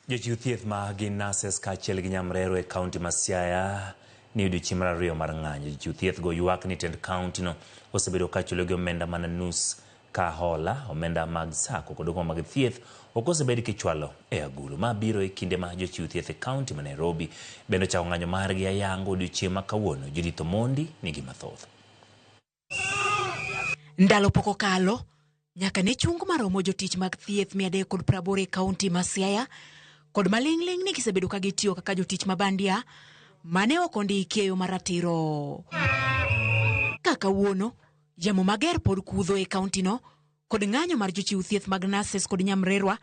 Jochiw thieth ma gin nurses kaachiel gi nyamrero e kaunti ma Siaya ni odiochieng' mar ariyo mar ng'anyo. Jochiw thieth go ywak ni tend kaunti no osebedo ka chulogi omenda mana nus ka hola, omenda mag sako kod okumba mag thieth ok osebed kichwalo e agulu. Ma biro e kinde ma jochiw thieth e kaunti ma Nairobi bende ochako ng'anyo margi ayanga odiochieng' ma kawuono. Judith Omondi nigi mathoth. Ndalo pok okalo nyaka ne chung maromo jotich mag thieth 380 e kaunti ma Siaya kod maling'ling' ni gisebedo ka gitiyo kaka jotich ma bandia mane ok ondiki e yo maratiro. Ka kawuono, yamo mager pod kudho e kauntino kod ng'anyo mar jochiw thieth mag nurses kod nyamrerwa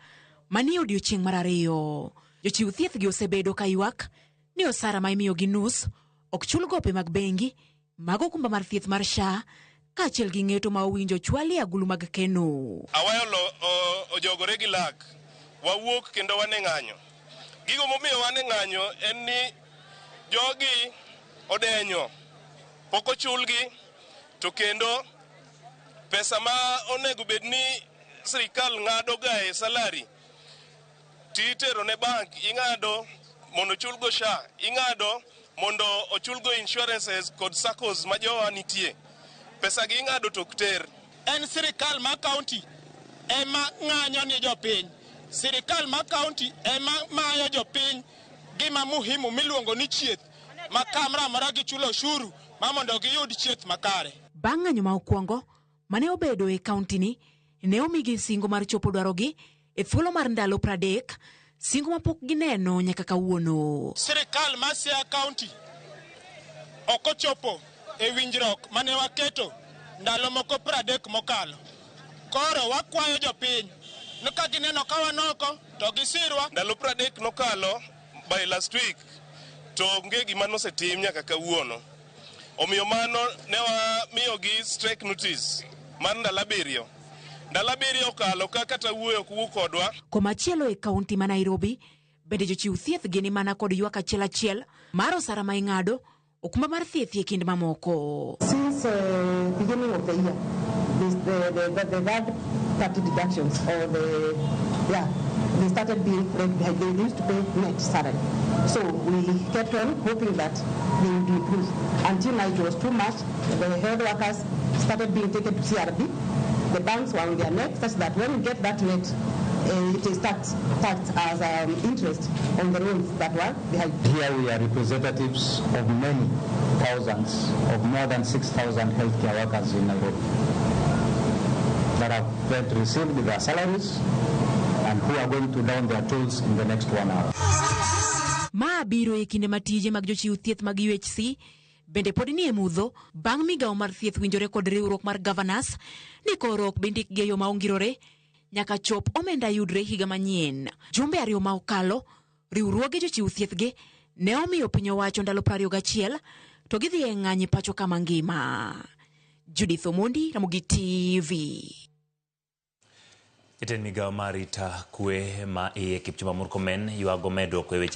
manie odiochieng' mar ariyo. Jochiw thieth gi osebedo ka ywak ni osara ma imiyogi nus ok chul gope mag bengi mag okumba mar thieth mar SHA kaachiel gi ng'eto ma owinjo chwali e agulu mag keno. Awayo ojogore gi lak, wawuok kendo wan e ng'anyo. Gigo momiyo wan e ng'anyo en ni jogi odenyo, pok ochulgi, to kendo pesa ma onego bed ni sirikal ng'ado ga e salary titero ne bank, ing'ado mondo ochulgo SHA, ing'ado mondo ochulgo insurances kod SACCOs ma jowa nitie. Pesa gi ing'ado to ok ter. En sirikal ma kaunti ema ng'anyo ni jopiny. Sirikal ma kaunti ema mayo jopiny gima muhimu miluongo ni chieth, ma kamoro amora gichulo ushuru ma mondo giyud chieth makare. Bang' ng'anyo ma okwongo mane obedo e kaunti ni, ne omigi singo mar chopo dwarogi e thuolo mar ndalo 30, singo ma pok gineno nyaka kawuono. Sirikal ma Siaya County ok ochopo e winjruok mane waketo ndalo moko 30 mokalo. Koro wakwayo jopiny ni ka gineno ka wan oko to gisirwa. Ndalo 30 nokalo by last week to onge gima nosetim nyaka kawuono. Omiyo mano ne wamiyogi strike notice mar ndalo 7. Ndalo 7 okalo ka kata wuoyo ok wuo kodwa. Komachielo e kaunti ma Nairobi, bende jochiw thieth gini mana kod ywak achiel achiel mar osara ma ing'ado, okumba mar thieth e kind mamoko. Since beginning of the year, the third party deductions or the, yeah, they started being left behind. They used to pay net salary. So we kept on hoping that they would improve. Until now it was too much. The health workers started being taken to CRB. The banks were on their neck such that when you get that net, it is taxed as interest on the loans that were behind. Here we are representatives of many thousands, of more than 6,000 healthcare workers in Nairobi that have not received their salaries and who are going to down their tools in the next 1 hour. Ma biro e kinde ma tije mag jochiw thieth mag UHC bende pod nie mudho bang' migawo mar thieth winjore kod riwruok mar governors ni koro ok bi ndikgi e yo ma ongirore nyaka chop omenda yudre higa manyien. Jumbe 2 ma okalo, riwruoge jochiw thieth gi ne omiyo piny owacho ndalo 21 to gidhi e ng'anyo e pacho kama ngima. Judith Omondi, Ramogi TV. Jatend migawo mar arita kwe ma iye Kipchumba Murkomen ywago medruok e weche